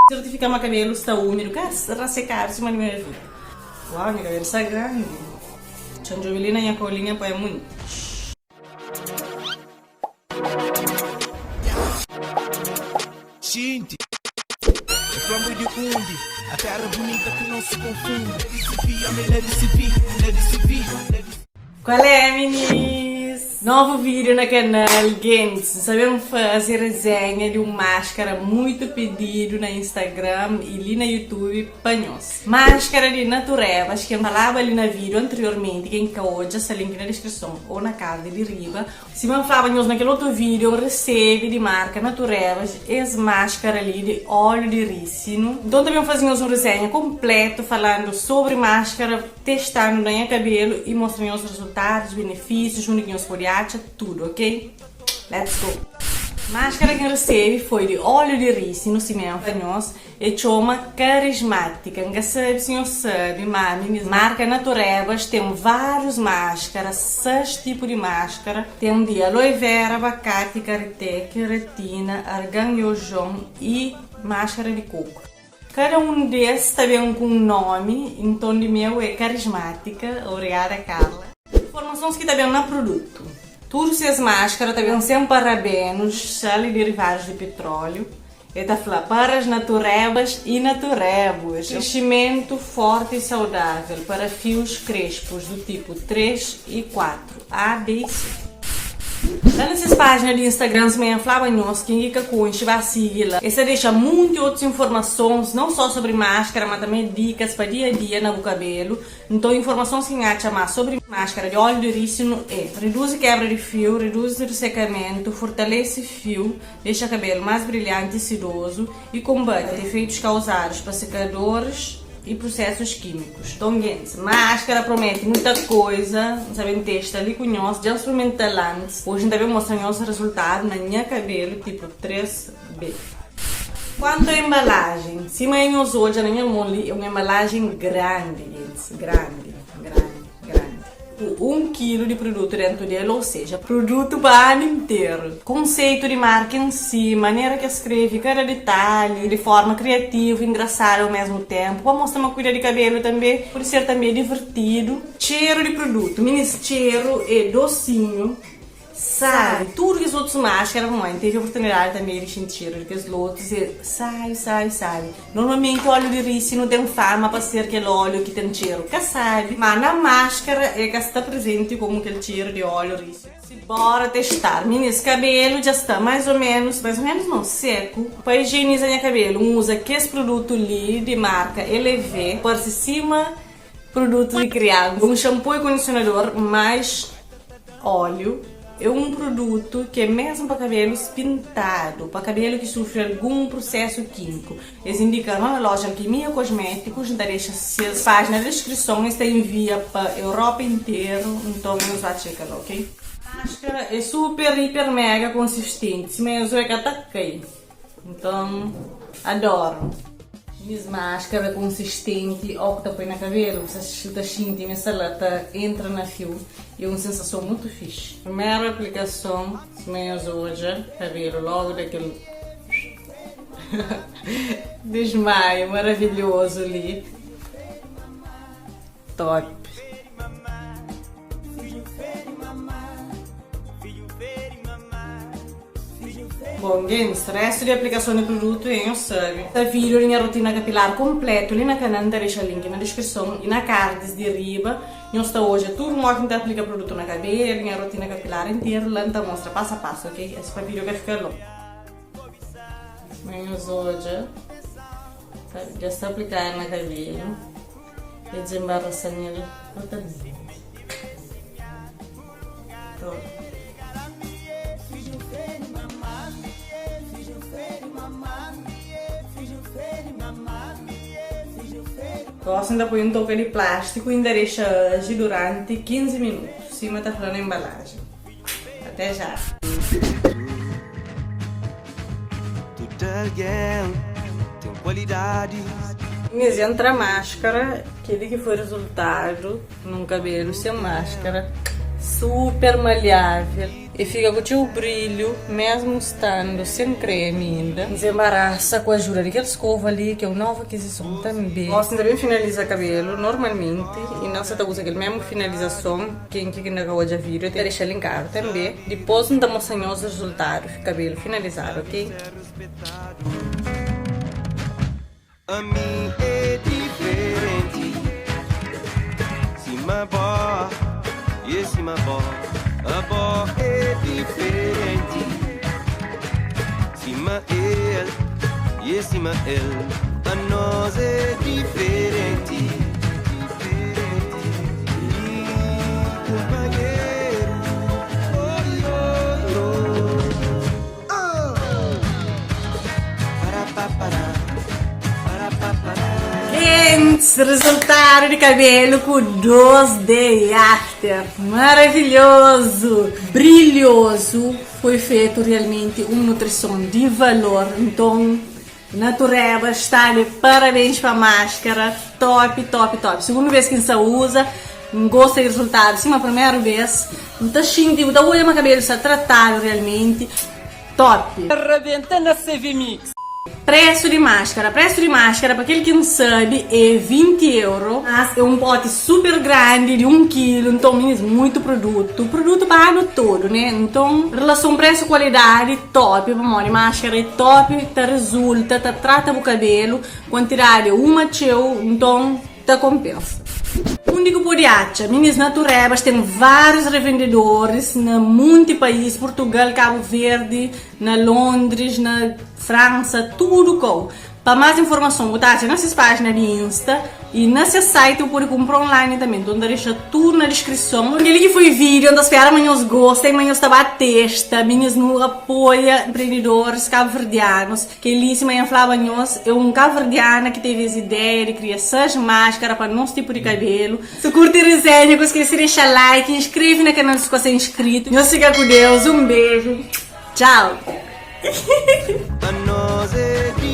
Sertifika ma kabelu sta úmidu, ka rasekadu sima di meu vida. Uau, nha kabelu sta grandi. Txan djobe li na nha kolinha pa é munti. Xinti É flambo di undi A terra bunita ki não se confunde Qual é minis? Novu vídeo na canal Gentis, N sa ben faze resenha di un máscara muito pedidu na Instagram y li na YouTube pa nhos. Máscara di Naturebas ki N falaba li na vídeo anteriormenti, ken ki ka odja sta link na deskrison ou na card di riba. Sima N flaba nhos na kel otu vídeo, N resebe di marka Naturebas es máscara li di óleo di rísinu. Nton N ta ben faze nhos un resenha konpletu falandu sobri máscara, testandu na nha kabelu y mostra nhos rezultadus, benefísius, undi ki nhos pode atxa, tudu, ok? Let's go! Máscara ki N resebe foi di óleo di rísinu, sima N fla nhos. E txoma Karismátika. N ka sabe si nhos sabe, má mi marka Naturebas ten várius máskara, 6 tipu di máskara. Ten di aloe vera, abakati, karité, keratina, argan i ojon i máskara di koku. Kada un des ta ben ku un nómi, nton di meu é Karismátika. Obrigada Carla. Informasons ki ta ben na produtu. Tudu ses máskara ta ben sen parabenus, sal i derivadus di pitróliu. El ta fla, Para as naturebas e naturebos, crescimento forte e saudável para fios crespos do tipo 3 e 4, A, B e C. La na ses pájina di Instagram sima N flaba nhos, ken ki ka konxe ba sigi la. Es ta dexa munti otus informasons, non só sobri máskara, ma tanbe dikas pa dia a dia na bu kabelu. Nton, informasons ki N atxa más sobri máskara di óliu di rísinu é, reduzi kebra di fiu, reduzi resekamentu, fortalese fiu, Dexa kabelu más brilhanti i sedozu i konbate efeitus kauzadus pa sekadoris i prusesus kímikus. Nton gentis, máskara promete muita koiza, N sa ben testa li ku nhos, dja N sprimenta-l antis, oji N ta ben mostra nhos rezultadu na nha kabelu tipu 3B. Kuantu a embalajen, sima nhos odja na nha mon li, é un embalajen grandi gentis, grandi, grandi. Grandi. Ku un kilu di produtu dentu del, ou seja, produtu pa anu interu. Konseitu di marka en si, manera ki es skrebe kada detalhi di forma kriativu, engrasadu au mesmu tenpu, pa mostra ma kuida di kabelu tanbe pode ser tanbe divertidu. Txeru di produtu, minis txeru é dosinhu. Sabi, tudu kes otus maskara pamodi N tevi oportunidadi tanbe di xinti txeru di kes lotus e sabi, sabi, sabi. Normalmenti óliu di rísinu ten fama pa ser kel óliu ki ten txeru ka sabi, ma na maskara e ka sta prezenti komu kel txeru di óliu rísinu. Si bora testar. Minis, kabelu dja sta mais ou menus, mais ou menus não, seku. Pa ijieniza nha kabelu N uza kes produtu li di marka Elevê, parse sima Produtu di kriansa, un xanpô i kondisionador mais óliu é un produtu ki é mesmu pa kabelus pintadu, pa kabelu ki sufri algun prusesu kímiku. Es indika ma na loja Alquimia Cosméticos, N ta dexa ses pájina na deskrison, es ta envia pa Europa interu, nton nhos ba txeka la, ok? Máscara é super, hiper, mega konsistenti, sima nhos oja ka ta kai. Nton, adoru. Mis maskara konsistenti ó ku ta poi na kabelu, bu ta xinti ma sta la ta entra na fiu i é un sensason mutu fixi. Primeru aplikason, sima nhos odja, kabelu logu da kel dismaiu maravilhozu li. Top! Bom gens, restu di aplikason di produtu é nhos sabe. Sta video di nha rotina kapilar konpletu li na kanal, N ta dexa link na deskrison i na cards di riba. Nhos ta odja tudu modi ki N ta aplika produtu na kabelu, nha rotina kapilar interu la N ta mostra pasu a pasu, ok? Es pa video ka fika longu. Sima nhos odja, dja sta aplikadu na kabelu. E dizembarasan el totalmenti. Todo. Gosi N ta poi un toka di plástiku i N ta dexa aji duranti 15 minutu, sima ta fla na embalajen. Até já! Tudu algen ten kualidadis. Inês entra máscara, kel-li ki foi rezultadu num kabelu sen máscara, super maleável. E fika ku txeu brilhu mesmu standu sen kremi inda. Nzenbarasa ku ajuda di kel skova li ki é un novu akizison tanbe. Gosi N ta ben finaliza kabelu normalmenti i N sa ta uza kel mesmu finalizason. Ken ki inda ka odja video ta dexa linkadu tanbe. Dipos N ta mostra nhos rezultadu kabelu finalizadu ok. Ami é diferenti Sima bo E sima bo Abo é diferenti Sima el E sima el Anos é diferenti I kunpanheru Oi, oi, oi. Gents, resultadu di kabelu ku 2 day after. Maravilhozu, brilhozu, foi fetu realmenti un nutrison di valor. Nton, Natureba sta di parabens pa maskara, top, top, top. Segundu bes ki N sa uza, N gosta di resultadu sima primeru bes. N ta xinti, bu ta odja ma kabelu sta tratadu realmenti. Top! Rabenta na CV Mix. Presu di maskara, Presu di maskara pa kel ki N sabi é 20 euro, mas é un poti super grandi di 1 kilu, nton minis muitu produtu, produtu pa anu todo né, nton relason presu kualidadi top, pamodi maskara é top, ta resulta, ta trata bu kabelu, kuantidadi é uma txeu, nton ta konpensa. Undi ki bu pode atxa? Minis Naturebas ten várius revendedoris na munti país, Purtugal, Kabu Verdi, na Londris, na Fransa, tudu kau. Pa más informason bu ta atxa na ses pájina di Insta i na ses site bu pode kunpra online tanbe. Nton N ta dexa tudu na diskrison. Kel-li ki foi vídiu, N ta spera ma nhos gosta i ma nhos ta ba testa. Minis nu apoia enprendidoris kabuverdianus. Kel-li, sima N flaba nhos, é un kabuverdiana ki tevi es ideia di kria ses máskara pa nos tipu di kabelu. Si kurti rizenha, ka skese dexa like, inskreve na kanal si ka sta inskritu. Nhos fika ku Deus, un beju, txau! Anos é.